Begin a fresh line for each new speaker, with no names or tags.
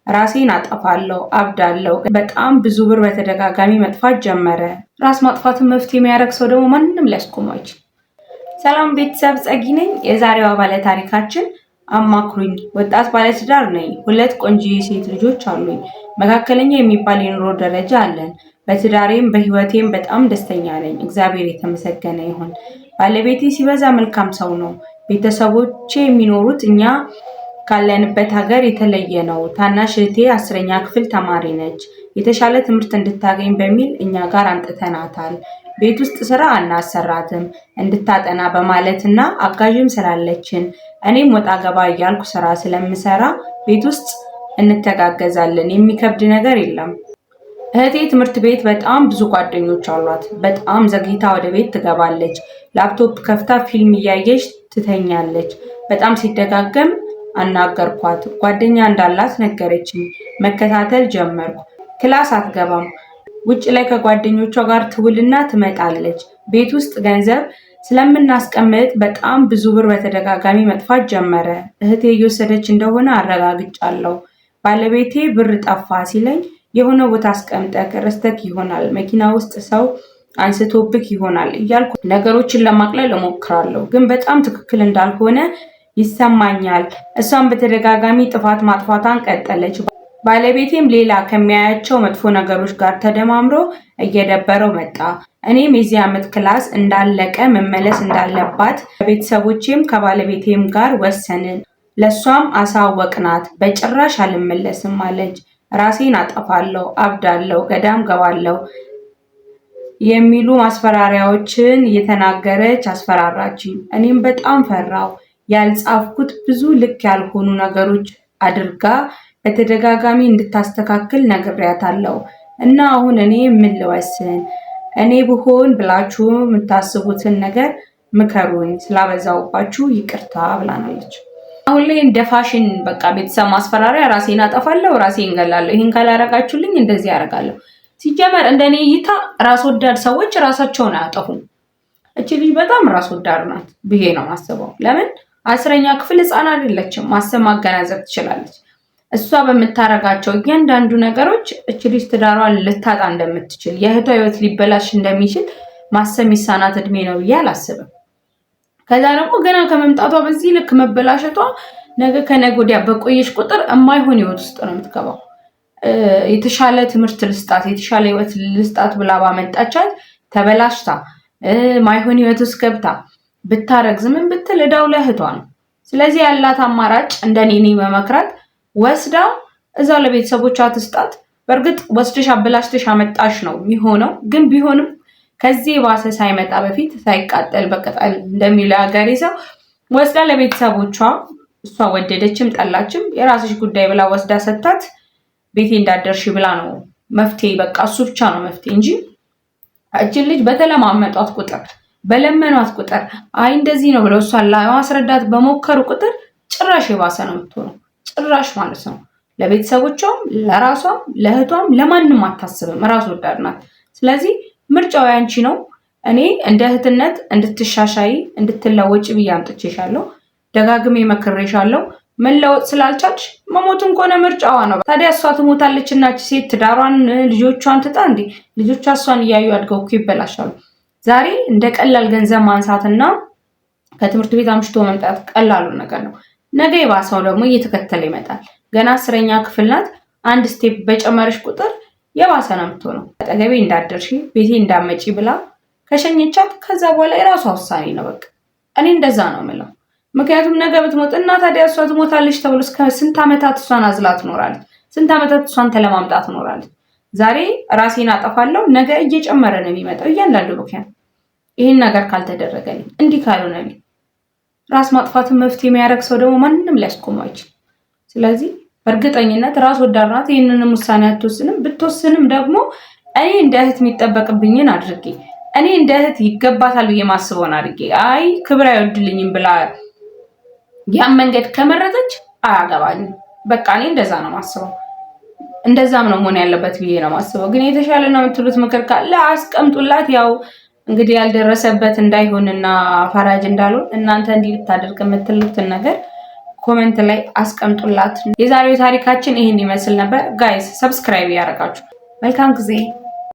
ራሴን አጠፋለሁ፣ አብዳለሁ። በጣም ብዙ ብር በተደጋጋሚ መጥፋት ጀመረ። ራስ ማጥፋትን መፍትሄ የሚያደርግ ሰው ደግሞ ማንም ሊያስቆመው አይችልም። ሰላም ቤተሰብ፣ ጸጊ ነኝ። የዛሬዋ ባለ ታሪካችን አማክሩኝ። ወጣት ባለትዳር ነኝ። ሁለት ቆንጆ ሴት ልጆች አሉኝ። መካከለኛ የሚባል የኑሮ ደረጃ አለን። በትዳሬም በህይወቴም በጣም ደስተኛ ነኝ። እግዚአብሔር የተመሰገነ ይሁን። ባለቤቴ ሲበዛ መልካም ሰው ነው። ቤተሰቦቼ የሚኖሩት እኛ ካለንበት ሀገር የተለየ ነው። ታናሽ እህቴ 10ኛ ክፍል ተማሪ ነች። የተሻለ ትምህርት እንድታገኝ በሚል እኛ ጋር አምጥተናታል። ቤት ውስጥ ስራ አናሰራትም እንድታጠና በማለትና አጋዥም ስላለችን እኔም ወጣ ገባ እያልኩ ስራ ስለምሰራ ቤት ውስጥ እንተጋገዛለን። የሚከብድ ነገር የለም። እህቴ ትምህርት ቤት በጣም ብዙ ጓደኞች አሏት። በጣም ዘግይታ ወደ ቤት ትገባለች። ላፕቶፕ ከፍታ ፊልም እያየች ትተኛለች። በጣም ሲደጋገም አናገርኳት። ጓደኛ እንዳላት ነገረችኝ። መከታተል ጀመርኩ። Class አትገባም። ውጭ ላይ ከጓደኞቿ ጋር ትውልና ትመጣለች። ቤት ውስጥ ገንዘብ ስለምናስቀምጥ በጣም ብዙ ብር በተደጋጋሚ መጥፋት ጀመረ። እህቴ እየወሰደች እንደሆነ አረጋግጫለሁ። ባለቤቴ ብር ጠፋ ሲለኝ የሆነ ቦታ አስቀምጠክ ረስተክ ይሆናል፣ መኪና ውስጥ ሰው አንስቶብክ ይሆናል እያልኩ ነገሮችን ለማቅለል እሞክራለሁ። ግን በጣም ትክክል እንዳልሆነ ይሰማኛል። እሷን በተደጋጋሚ ጥፋት ማጥፋቷን ቀጠለች። ባለቤቴም ሌላ ከሚያያቸው መጥፎ ነገሮች ጋር ተደማምሮ እየደበረው መጣ። እኔም የዚህ ዓመት class እንዳለቀ መመለስ እንዳለባት ከቤተሰቦቼም ከባለቤቴም ጋር ወሰንን። ለእሷም አሳወቅናት። በጭራሽ አልመለስም አለች። ራሴን አጠፋለሁ፣ አብዳለሁ፣ ገዳም ገባለሁ የሚሉ ማስፈራሪያዎችን እየተናገረች አስፈራራችኝ። እኔም በጣም ፈራው። ያልጻፍኩት ብዙ ልክ ያልሆኑ ነገሮች አድርጋ በተደጋጋሚ እንድታስተካክል ነግሬያታለሁ። እና አሁን እኔ ምን ልወስን? እኔ ብሆን ብላችሁ የምታስቡትን ነገር ምከሩኝ፣ ስላበዛውባችሁ ይቅርታ ብላናለች። አሁን ላይ እንደ ፋሽን በቃ ቤተሰብ ማስፈራሪያ፣ ራሴን አጠፋለሁ፣ ራሴን እገላለሁ፣ ይህን ካላረጋችሁልኝ እንደዚህ ያደርጋለሁ። ሲጀመር እንደኔ እይታ ራስ ወዳድ ሰዎች ራሳቸውን አያጠፉም። እቺ ልጅ በጣም ራስ ወዳድ ናት ብዬ ነው የማስበው። ለምን 10ኛ ክፍል ህፃን አይደለችም፣ ማሰብ ማገናዘብ ትችላለች። እሷ በምታረጋቸው እያንዳንዱ ነገሮች እች ልጅ ትዳሯን ልታጣ እንደምትችል፣ የእህቷ ህይወት ሊበላሽ እንደሚችል ማሰብ የሚሳናት እድሜ ነው ብዬ አላስብም። ከዛ ደግሞ ገና ከመምጣቷ በዚህ ልክ መበላሸቷ ነገ ከነገ ወዲያ በቆየሽ ቁጥር የማይሆን ህይወት ውስጥ ነው የምትገባው። የተሻለ ትምህርት ልስጣት፣ የተሻለ ህይወት ልስጣት ብላ ባመጣቻት ተበላሽታ ማይሆን ህይወት ውስጥ ገብታ ብታረግዝ ምን ብትል እዳው ለእህቷ ነው። ስለዚህ ያላት አማራጭ እንደኔ እኔ መመክራት ወስዳ እዛ ለቤተሰቦቿ ትስጣት። በእርግጥ ወስደሽ አበላሽተሽ አመጣሽ ነው የሚሆነው። ግን ቢሆንም ከዚህ የባሰ ሳይመጣ በፊት ሳይቃጠል በቅጠል እንደሚለው ሀገሬ ሰው ወስዳ ለቤተሰቦቿ እሷ ወደደችም ጠላችም የራስሽ ጉዳይ ብላ ወስዳ ሰጥታት ቤቴ እንዳደርሽ ብላ ነው መፍትሄ። በቃ እሱ ብቻ ነው መፍትሄ እንጂ እችን ልጅ በተለማመጧት ቁጥር፣ በለመኗት ቁጥር፣ አይ እንደዚህ ነው ብለው እሷን ለማስረዳት በሞከሩ ቁጥር ጭራሽ የባሰ ነው የምትሆነው። ጭራሽ ማለት ነው። ለቤተሰቦቿም፣ ለራሷም፣ ለእህቷም ለማንም አታስብም። ራስ ወዳድ ናት። ስለዚህ ምርጫው ያንቺ ነው። እኔ እንደ እህትነት እንድትሻሻይ እንድትለወጭ ብዬ አምጥቼሻለሁ። ደጋግሜ መክሬሻለሁ። መለወጥ ስላልቻልሽ መሞትም ከሆነ ምርጫዋ ነው። ታዲያ እሷ ትሞታለች እና ሴት ትዳሯን ልጆቿን ትጣ እንዴ? ልጆቿ እሷን እያዩ አድገው እኮ ይበላሻሉ። ዛሬ እንደ ቀላል ገንዘብ ማንሳትና ከትምህርት ቤት አምሽቶ መምጣት ቀላሉ ነገር ነው። ነገ የባሰው ደግሞ እየተከተለ ይመጣል። ገና 10ኛ ክፍል ናት። አንድ step በጨመረሽ ቁጥር የባሰ ነው የምትሆነው። አጠገቤ እንዳደርሺ ቤቴ እንዳመጪ ብላ ከሸኘቻት ከዛ በኋላ የራሷ ውሳኔ ነው። በቃ እኔ እንደዛ ነው የምለው። ምክንያቱም ነገ ብትሞት እና ታዲያ እሷ ትሞታለች ተብሎ እስከ ስንት ዓመታት እሷን አዝላ ትኖራለች። ስንት ዓመታት እሷን ተለማምጣ ትኖራለች። ዛሬ ራሴን አጠፋለሁ፣ ነገ እየጨመረ ነው የሚመጣው እያንዳንዱ ምክንያት። ይህን ነገር ካልተደረገልኝ፣ እንዲህ ካልሆነልኝ፣ ራስ ማጥፋትን መፍትሄ የሚያደርግ ሰው ደግሞ ማንም ሊያስቆመው አይችልም። ስለዚህ በእርግጠኝነት ራስ ወዳድ ናት። ይህንንም ውሳኔ አትወስንም። ብትወስንም ደግሞ እኔ እንደ እህት የሚጠበቅብኝን አድርጌ፣ እኔ እንደ እህት ይገባታል ብዬ ማስበውን አድርጌ፣ አይ ክብር አይወድልኝም ብላ ያን መንገድ ከመረጠች አያገባኝም። በቃ እኔ እንደዛ ነው ማስበው። እንደዛም ነው መሆን ያለበት ብዬ ነው ማስበው። ግን የተሻለ ነው የምትሉት ምክር ካለ አስቀምጡላት። ያው እንግዲህ ያልደረሰበት እንዳይሆንና ፈራጅ እንዳልሆን እናንተ እንዲህ ብታደርግ የምትሉትን ነገር Comment ላይ አስቀምጡላት። የዛሬው ታሪካችን ይህን ይመስል ነበር። Guys, subscribe ያደረጋችሁ መልካም ጊዜ።